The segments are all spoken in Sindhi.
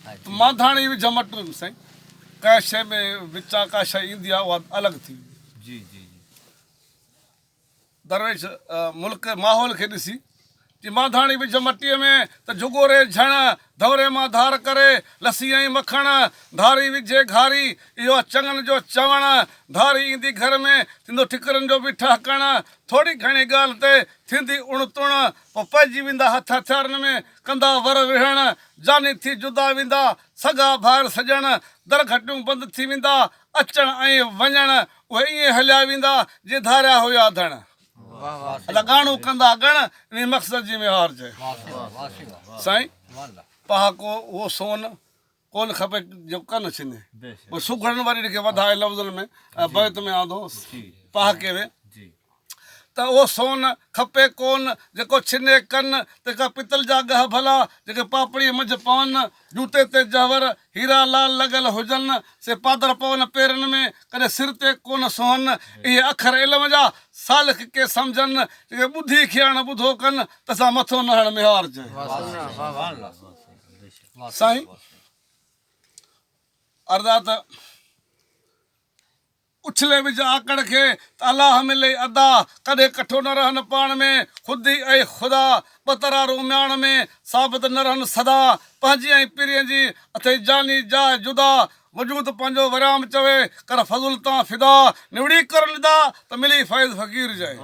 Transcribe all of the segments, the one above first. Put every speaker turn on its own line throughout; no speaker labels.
ته مانڌاڻي وجهه مٽ سائين ڪنهن شيء ۾ وچان ڪا شيء ايندي آهي اها الڳ ٿي ويندي.
جي جي جي.
درويش ملڪ ماحول کي ڏسي چي مانڌاڻي وجهه مٽيء ۾ ته جهڳوري جهڻ، ڌوري مان ڌار ڪري لسي ۽ مکڻ، ڌاري وجهي گهاري، اهو آ چڱن جو چوڻ، ڌاري ايندي گهر ۾ ٿيندو ٺڪرن جو به ٺهڪڻ، ٿوري گهڻي ڳالهه تي ٿيندي اڻ تڻ، پوء پئجي ويندا هٿ هٿيارن ۾، ڪندا ور وڙهڻ، جاني ٿي جدا ويندا، سڳا ڀائر سڄڻ، در گهٽيون بند ٿي ويندا، اچڻ ۽ وڃڻ، اهي ائين هليا ويندا، جيئن ڌاريا هيا ڌڻ. الا ڳاڻو ڪندا ڳڻ، انهي مقصد جي ميهار چئي. سائين، پهاڪو اهو سون ڪونه کپي جيڪو ڪن ڇني. پوء سگهڙن وري ان کي وڌائي لفظن ۾ بيت ۾ آندو پهاڪي ۾. ته اهو سون کپي ڪون، جيڪو ڇني ڪن، تنهن کان پتل جا ڳهه ڀلا، جيڪي پاپڙيء منجهه پون، جوتي تي جهور، هيرا لال لڳل هجن، سي پادر پون پيرن ۾، ڪڏهن سر تي ڪونه سونهن. اهي اکر علم جا، سالڪ ڪي سمجهن، جيڪي ٻڌي کي اڻ ٻڌو ڪن، تنهن سان مٿو نه هڻ ميهار چئي. سائين عرض آ ته. اڇلي وجهه آڪڙ کي ته الله ملئي ادا، ڪڏهن ڪٺو نه رهن پاڻ ۾، خودي ۽ خدا، ٻه ترارون مياڻ ۾، ثابت نه رهن سدا، پنهنجي ۽ پرين جي، اٿئي جاني جاء جدا، وجود پنهنجو وريام چوي، ڪر فضل تان فدا، نوڙي ڪر ندا، ته ملي فيض فقير جئي.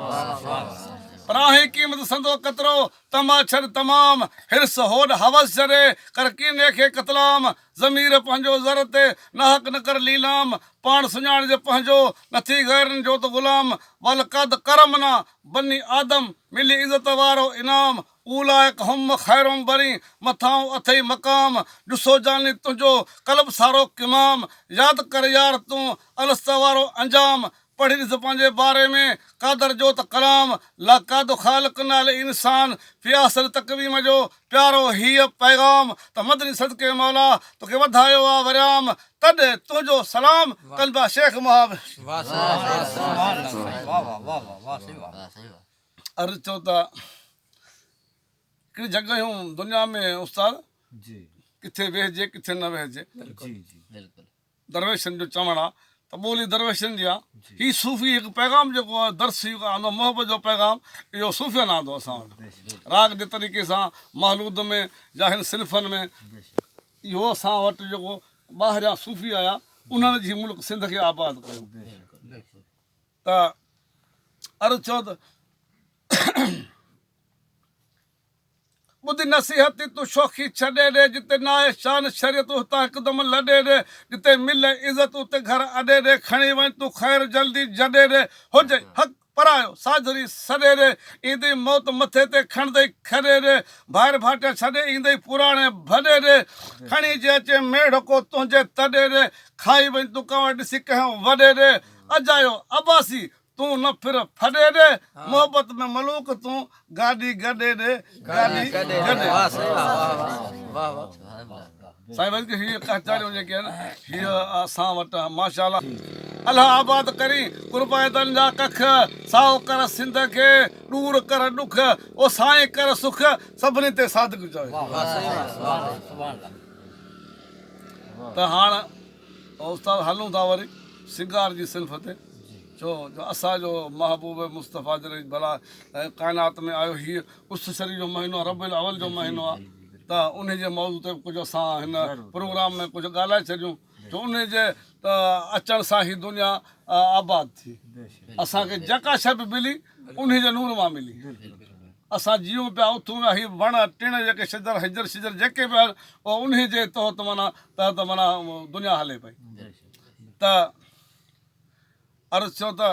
پر آهين قيمت سندو قطرو، طمع ڇڏ تمام، حرص هوڏ هوس ڇڏي، ڪر ڪيني کي قتلام، ضمير پنهنجو زر تي، ناحق نه ڪر ليلام، پاڻ سڃاڻج پنهنجو، نه ٿي غيرن جو ته غلام، ولقد ڪرمنا بني آدم، ملي عزت وارو انعام، اولئک هم خير برين، مٿانهون اٿئي مقام، ڏسو جاني تنهنجو، قلب سارو قمام، ياد ڪر يار تون، الست وارو انجام، پڙهي ڏس پنهنجي باري ۾ قادر جو ته ڪلام، لقد خلقنا الانسان في احسن تقويم جو پيارو هيء پيغام ته مدني صدقي مولا توکي وڌايو آ وريام تڏ تنهنجو سلام قلبا شيخ مهاب. عرض ٿيو ته هڪڙي جڳهيون دنيا ۾ استاد ڪٿي ويهجي ڪٿي نه ويهجي. درويشن جو چوڻ آ ته ٻولي درويشن جي آ. هي صوفي هڪ پيغام جيڪو آ درسي آندو محبت جو پيغام اهو صوفين آندو اسان وٽ راڳ جي طريقي سان مهلود ۾ يا هن صنفن ۾ اهو اسان وٽ جيڪو ٻاهريان صوفي آيا انهن جي ملڪ سنڌ کي آباد ڪيو ته عرض ٿيو ته ٻڌ نصيحت تون شوخي ڇڏي ڏي، جتي ناهي شان شريعت اتان هڪدم لڏي ڏي، جتي ملي عزت اتي گهر اڏي ڏي، کڻي وڃ تون خير جلدي جڏي ڏي، هجئي حق پرايو ساجهري سڏي ڏي، ايندئي موت مٿي تي کڻندئي کڏي ڏي، ڀائر ڀاٽيا ڇڏي ايندئي پراڻي ڀڏي ڏي، کڻي جي اچي ميڙ ڪو تنهنجي تڏي ڏي، کائي وڃ تون ڪنور ڏسي ڪنهن وڏي ڏي، اجايو عباسي تون نه ڦر ڦڏي ڏي، محبت ۾ ملوڪ تون گاڏي گڏي ڏي، گاڏي گڏي. سائين وڌيڪ هي ڪچهريون جيڪي آهن هي اسان وٽ ماشاء الله. الله آباد ڪرين قربائتن جا ڪک، سائو ڪر سنڌ کي، ڏور ڪر ڏک، او سائين ڪر سک، سڀني تي صادق چوي. ته هاڻ استاد هلون ٿا وري سنگار جي صنف تي. ڇو جو اسان جو محبوب مصطفيٰ جڏهن ڀلا ڪائنات ۾ آيو هي عرس شريف جو مهينو آهي ربيع الاول جو مهينو آهي ته انهي جي موضوع تي به ڪجهه اسان هن پروگرام ۾ ڪجهه ڳالهائي ڇڏيون ڇو انهي جي اچڻ سان هي دنيا آباد ٿي اسان کي جيڪا شيء به ملي انهي جي نور مان ملي اسان جيئون پيا اٿون پيا هي وڻ ٽڻ جيڪي شجر هجر شجر جيڪي به آهن اهي انهي جي تحت معنيٰ تحت معنيٰ دنيا هلي پئي ته عرض ٿيو ته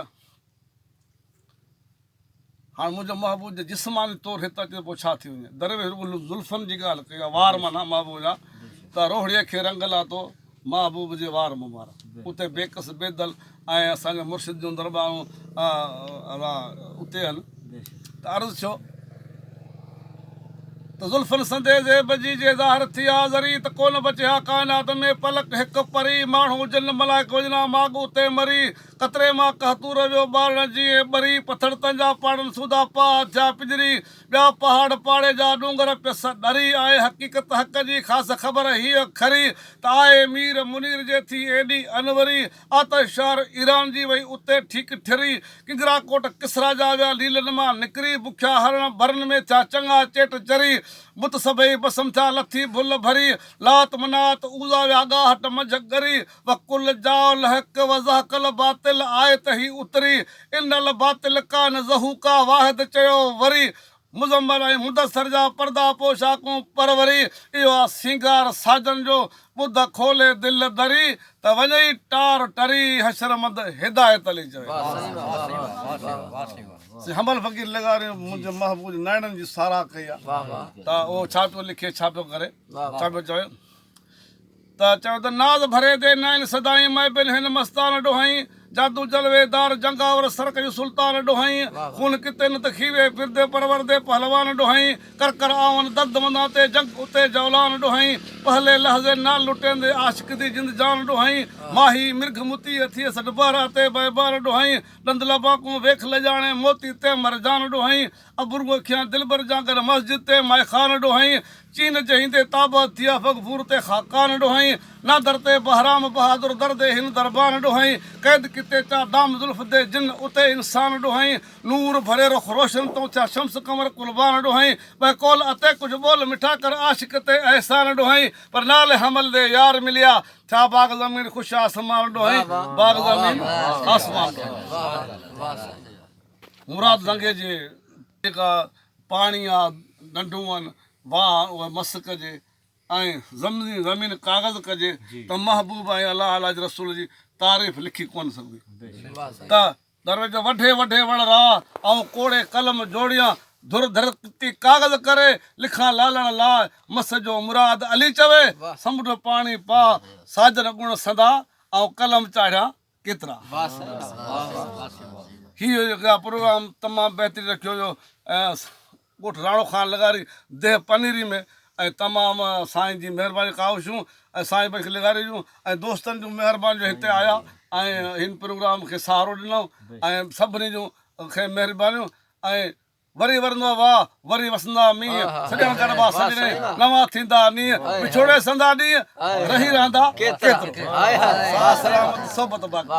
هاڻ منهنجو محبوب جي جسماني طور هت اچي ته پوء ڇا ٿي وڃي؟ درويش رڳو زلفن جي ڳالهه ڪئي آهي، وار معنيٰ محبوب جا ته روهڙيء کي رنگ لاتو محبوب جي وار مبارڪ. اتي بيڪس بيدل ۽ اسان جي مرشد جون درٻارون اتي آهن ته عرض ٿيو. ته زلفن سندي زيب جي جي ظاهر ٿي ها ذري ته ڪونه بچي ها ڪائنات ۾ پلڪ هڪ پري ماڻهو جن ملائڪ وڃن ها ماڳ اتي مري قطري مان قحطور ويو ٻارڻ جيئن ٻري پٿر تن جا پاڙن سوڌا پاهه ٿيا پڄري ٻيا پهاڙ پاڙي جا ڏونگر پيس ڏري آهي حقيقت حق جي خاص خبر هيء کري ته آهي مير منير جي ٿي ايڏي انوري آتش شهر ايران جي وئي اتي ٺيڪ ٺري، ڪنگرا ڪوٽ ڪسريٰ جا ويا ليلن مان نڪري، بکيا هرڻ برن ۾ ٿيا چڱا چيٽ چري، بت سڀئي بسم ٿيا لٿي ڀل ڀري، لات منات عزيٰ ويا ڳاهٽ منجهه ڳري، وقل جاء الحق وزهق الباطل آيت هي اتري، ان الباطل ڪان زهوقا واحد چيو وري، مزمل ۽ مدثر جا پردا پوشاڪون پروري، اهو آ سينگار ساجن جو، ٻڌ کولي دل دري، ته وڃئي ٽار ٽري، حشر مند هدايت علي چوي. سائين حمل فقير لغاري منهنجي محبوب جي نيڻن جي ساراهه ڪئي آ ته اهو ڇا پيو لکي ڇا پيو ڪري ڇا پيو چوي. ته چيو ته ناز ڀري the نائن سدائين محبن هن مستان ڏوهائين جادو جلويدار جنگاور سرڪش سلطان ڏوهائين خون ڪتي نت کيوي پردي پروردي پهلوان ڏوهائين ڪر ڪر آون درد مندان تي جنگ اتي جولان ڏوهائين پهلي لحظي نال لٽيندي عاشق the جند جان ڏوهائين ماهي مرگهه متيء ٿئي سڏ بحر اتي بيبان ڏوهائين ڏند لبان ڪون ويک لڄاڻي موتي تي مرجان ڏوهائين ابرو اکيان دلبر جان گڏ مسجد تي مئخان ڏوهائين، چين جهيندي تابع ٿيا فغفور تي خاقان ڏوهائين، نادر تي بهرام بهادر در the هن دربان ڏوهائين، قيد ڪتي چا دام زلف the جن اتي انسان ڏوهائين، نور ڀري رخ روشن تون ٿيا شمس قمر قربان ڏوهائين، بقول اتي ڪجهه ٻول مٺا ڪر عاشق تي احسان ڏوهائين، پر نال حمل the يار مليا ٿيا باغ زمين خوش آسمان ڏوهائين، باغ زمين آسمان ڏوهائين. مراد زنگي جي جيڪا پاڻي آ ڍنڍون آهن واهه اهي مس ڪجي ۽ زمين زمين ڪاغذ ڪجي ته محبوب ۽ الله الله جي رسول جي تعريف لکي ڪونه سگهبي ته درويش وڍي وڍي وڻ راهه آئون ڪوڙي قلم جوڙيان ڌر ڌر ڪتي ڪاغذ ڪري لکان لالڻ لاء مس جو مراد علي چوي سمنڊ پاڻي پاء ساجن گڻ سندا آئون قلم چاڙهيان ڪيترا هي جيڪا پروگرام تمام بهترين رکيو ويو ۽ ڳوٺ راڻو خان لغاري ديهه پنيري ۾ ۽ تمام سائين جي مهرباني ڪاوشون ۽ سائين بخش لغاري جون ۽ دوستن جون مهربانيون جو هتي آيا ۽ هن پروگرام کي سهارو ڏنو ۽ سڀني جون کي مهربانيون ۽ وري ورندو واء، وري وسندا مينهن، سڄڻ گڏبا سڄڻين، نوان ٿيندا نينهن، وڇوڙي سندا ڏينهن، رهي رهندا ڪيترو. ساهه سلامت، صحبت باقي.